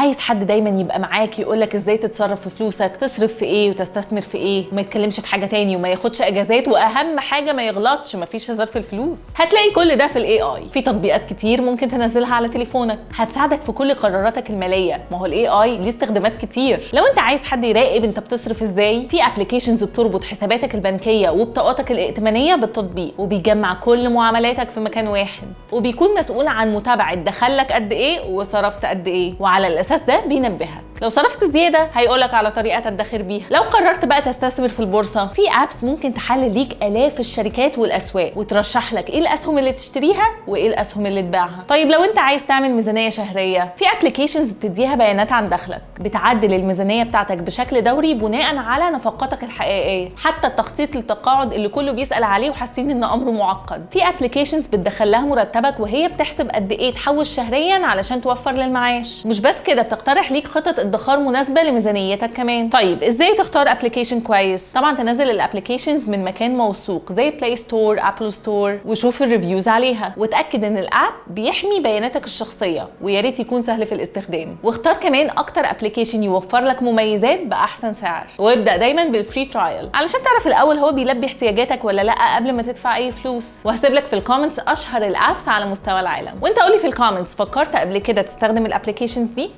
عايز حد دايما يبقى معاك يقولك ازاي تتصرف في فلوسك، تصرف في ايه وتستثمر في ايه، وما يتكلمش في حاجة تاني وما ياخدش اجازات، واهم حاجة ما يغلطش، مفيش هزار في الفلوس. هتلاقي كل ده في ال AI. في تطبيقات كتير ممكن تنزلها على تليفونك هتساعدك في كل قراراتك الماليه. ما هو ال AI ليه استخدامات كتير. لو انت عايز حد يراقب انت بتصرف ازاي، في applications بتربط حساباتك البنكية وبطاقاتك الائتمانية بالتطبيق، وبيجمع كل معاملاتك في مكان واحد، وبيكون مسؤول عن متابعه دخلك قد ايه وصرفت قد ايه، وعلى الاساس ده بينبهك لو صرفت زيادة هيقولك على طريقه تدخر بيها. لو قررت بقى تستثمر في البورصه، في apps ممكن تحلل ليك الاف الشركات والاسواق وترشح لك ايه الاسهم اللي تشتريها وايه الاسهم اللي تبيعها. طيب لو انت عايز تعمل ميزانية شهرية، في applications بتديها بيانات عن دخلك، بتعدل الميزانية بتاعتك بشكل دوري بناء على نفقاتك الحقيقية. حتى التخطيط للتقاعد اللي كله بيسال عليه وحاسين ان امره معقد، في applications بتدخل لها مرتبك وهي بتحسب قد ايه تحوش شهريا علشان توفر للمعاش. مش بس كده، بتقترح ليك خطط ادخار مناسبة لميزانيتك كمان. طيب ازاي تختار application كويس؟ طبعا تنزل ال applications من مكان موثوق زي Play Store، Apple Store، وشوف ال reviews عليها، وتاكد ان ال app بيحمي بياناتك الشخصية ويا ريت يكون سهل في الاستخدام. واختار كمان اكتر application يوفر لك مميزات باحسن سعر، وابدا دايما بال free trial علشان تعرف الاول هو بيلبي احتياجاتك ولا لا قبل ما تدفع اي فلوس. وهسيب لك في ال comments اشهر ال apps على مستوى العالم، وانت قولي في ال comments، فكرت قبل كده تستخدم ال applications دي؟